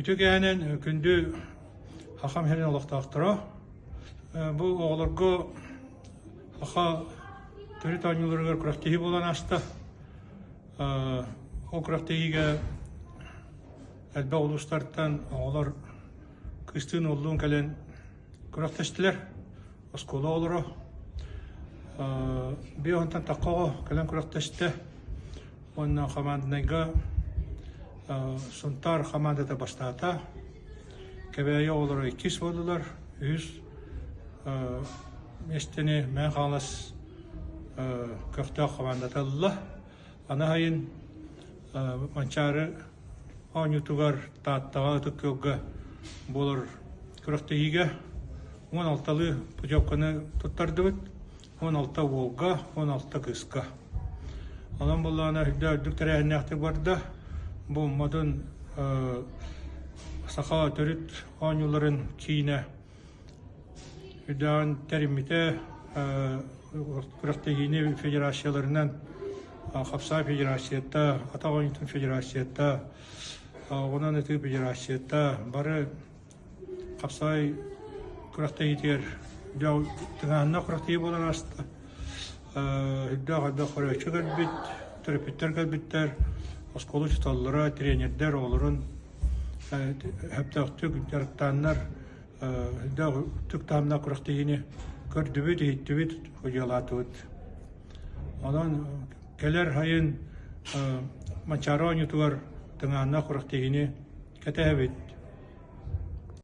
Үтүө киэһэнэн күндү Хахам сирин олохтоохторо. Бу оҕолорго саха төрүт оонньууларыгар күрэхтэһии буолан ааста. Ол күрэхтэһиигэ элбэх улуустартан оҕолор кыстыын уоллуун кэлэн күрэхтэстилэр. Оскуола оҕолоро биир онтон тахха оҕо кэлэн күрэхтэстэ. Уонна хамаандынайга Сунтаар хамаандата бастаата. Кэбээйи оҕолоро иккис буоллулар. Үһүс миэстэни Мэҥэ Хаҥалас көхтөөх хамаандата ылла. Аны сайын Манчаары оонньуутугар Тааттаҕа Ытык Күөлгэ буолар күрэхтэһиигэ 16-лыы путевканы туттардыбыт. 16 уолга, 16 кыыска. Онон буоллаҕына үрдэ үрдүк тэрээһиннээхтик барда. Бу Модун саха төрүт оонньууларын киинэ үрдээн тэриммитэ күрэхтэһиини федерацияларынан Хапсаай федерацията, атах оонньуутун федерацията, оҕунан ытыы федерацията бары Хапсаҕай күрэхтэһиитигэр тыҥааһыннаах күрэхтэһии буолан ааста. Үрдээх элбэх көрөөччү кэлбит, төрөппүттэр кэлбиттэр, оскуола учууталлара, тренердэр оҕолорун сөптөөхтүк дьарыктааннар үрдээх үрдүк таһымнаах күрэхтэһиини көрдүбүт, иһиттибит, удьуолаатыбыт. Онон кэлэр сайын Манчаары оонньуутугар тыҥааһыннаах күрэхтэһиини кэтэһэбит.